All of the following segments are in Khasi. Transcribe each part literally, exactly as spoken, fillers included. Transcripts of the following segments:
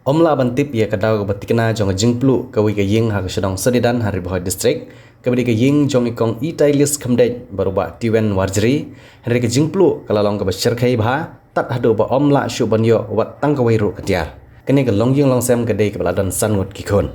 Ym lah ban tip ïa ka daw kaba tikna jong ka jingpluh kawei ka ïing ha ka shnong Sonidan ha Ri Bhoi District, kaba dei ka ïing jong i kong Itailis Khymdeit bad u bah Tiwen Warjri, hynrei ka jingpluh ka la long kaba shyrkhei bha, tad haduh ba ym lah shuh ban ïoh wat tang kawei ruh ka tiar. Kane ka longïing longsem ka dei kaba la don san ngut ki khun.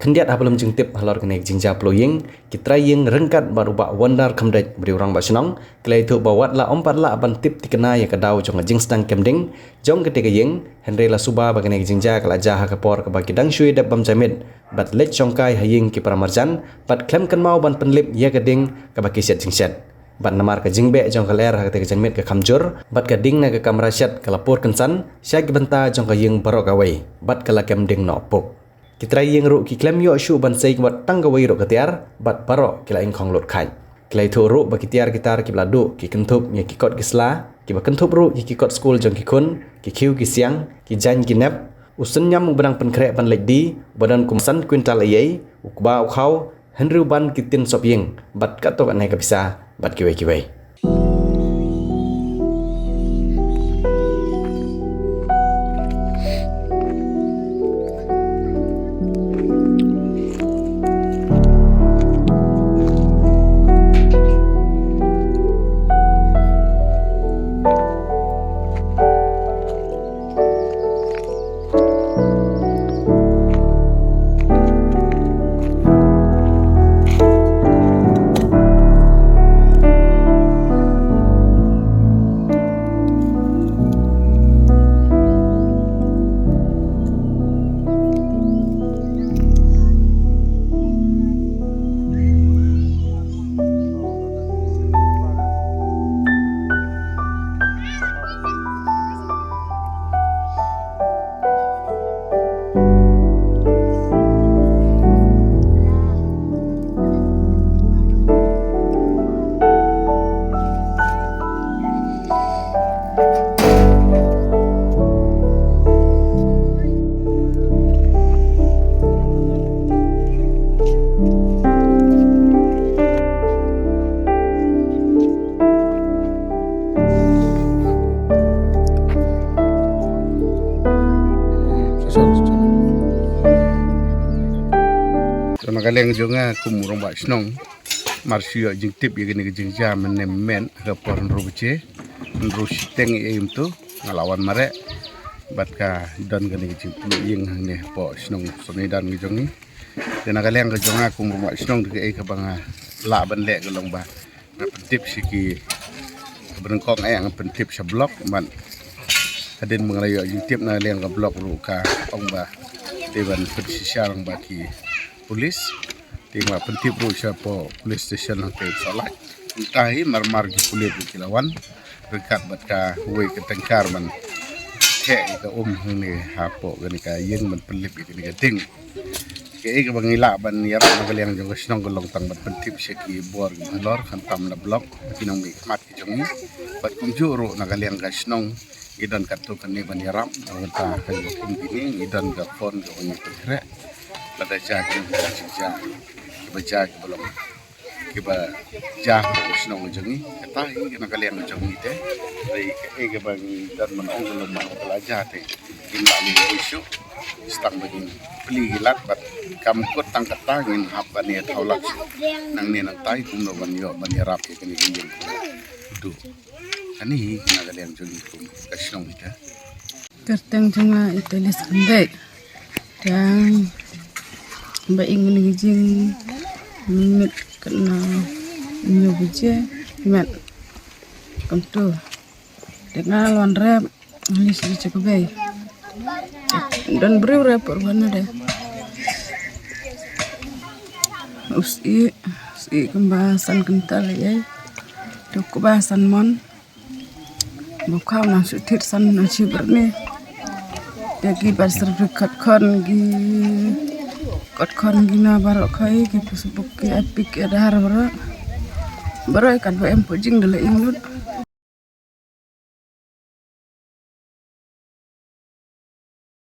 Khyndiat haba lum jingtip halor kane ka jingjia pluh ïing, ki trai ïing ryngkat bad u bah Wonder Khymdeit ba dei u rangbah shnong, ki la ïathuh ba wat la ym pat lah ban tip tikna ïa ka daw jong ka jingsdang kem ding jong kata ka ïing, hynrei la suba ba kane ka jingjia ka la jia ha ka por kaba ki dang shu ïadep bam jait miet bad leit shongkai ha ïing ki para marjan, bad khlem kynmaw ban pynlip ïa ka ding kaba ki shet jingshet. Bad namar ka jingbeh jong ka lyer ha kata ka janmiet ka kham jur, bad ka ding na ka kamra shet ka la pur kynsan sha ki bynta jong ka ïing baroh kawei, bad ka la kem ding noh puk. Ki trai ïing ruh ki khlem ïoh shuh ban sei wat tang kawei ruh ka tiar, bad baroh ki la ingkhong lut khaid. Ki la ïathuh ruh ba ki tiar ki tar kiba la duh ki kynthup ïa ki kot ki sla, kiba kynthup ruh ïa ki kot skul jong ki khun, ki khiew ki siang, ki jaiñ ki nep, u synñiam uba dang pynkhreh ban leit die, uba don kum san kwintal eiei, u kba u khaw, hynriew ban ki tin sop ïing, bad katto katne ka pisa, bad kiwei kiwei. Te na ka liang jong nga kum u rangbah shnong, mar shu ïoh jingtip ïa kane ka jingjia mynne mynmiet ha ka por hynriew baje, hynriew shiteng ïa ïa mynta nga la wan mareh bad ka don kane ka jingpluh ïing hangne hapoh shnong Sonidan ka jong ngi. Te na ka liang ka jong nga kum u rangbah shnong, te kaei kaba nga lah ban leh ka long ba nga pyntip sha ki, kaba nyngkong eh nga pyntip sha block, bad hadien ba nga la ïoh jingtip na ka liang ka block ruh ka ong ba te ban pynshisha lang bad ki police. Te nga pyntip ruh sha poh police station hangtei Salai. Mynta hi mar mar ki pulit ruh ki la wan ryngkat bad kawei ka tankar ban theh ïa ka um hangne hapoh kane ka ïing ban pynlip ïa kane ka ding. Kaei kaba ngi lah ban ïarap na ka liang jong ka shnong ka long tang ban pyntip sha ki bor ki halor, khamtam na block, ki nongmihkhmat ki jong ngi. Bad kumjuh ruh na ka liang ka shnong ngi don katto katne ban ïarap na ka bynta ka ïoh kum kine, ngi don ka phone kaba ngi pynkhreh. Lada jia ki jia, kiba jia kiba long, kiba jia ha ka shnong ka jong ngi, kata hi na ka liang ka jong ngi te. Dei kaei kaba ngi don ban ong ka long ba ka la jia te, ngim lah lynti shuh. Tang ba ngin plie ki lad bad kam kut tang kata, ngin hap ban ïathaw lad shuh nangne nangtai kumno ban ïoh ban ïarap ïa kane ka ïing. Duh. Kane hi na ka liang jong ngi kum ka shnong ita. Kyrteng jong nga Itailis Khymdeit. Te ba ïing kane ka jingmit katno, hynñiew baje met. Kumto. Te nga la wan rep, nga leit sha ka bei. Don briew rep por wan de. U syiem, u syiem kumba san kyntal ïa. Te u kba san mon. Ba u khaw nang shu thied san nang shi byrni. Te ki birth certificate khun, ki kot khun, ki na baroh khoi, ki passbook, ki EPIC, ki Aadhaar baroh. Baroh katba em pojing da la ing lut.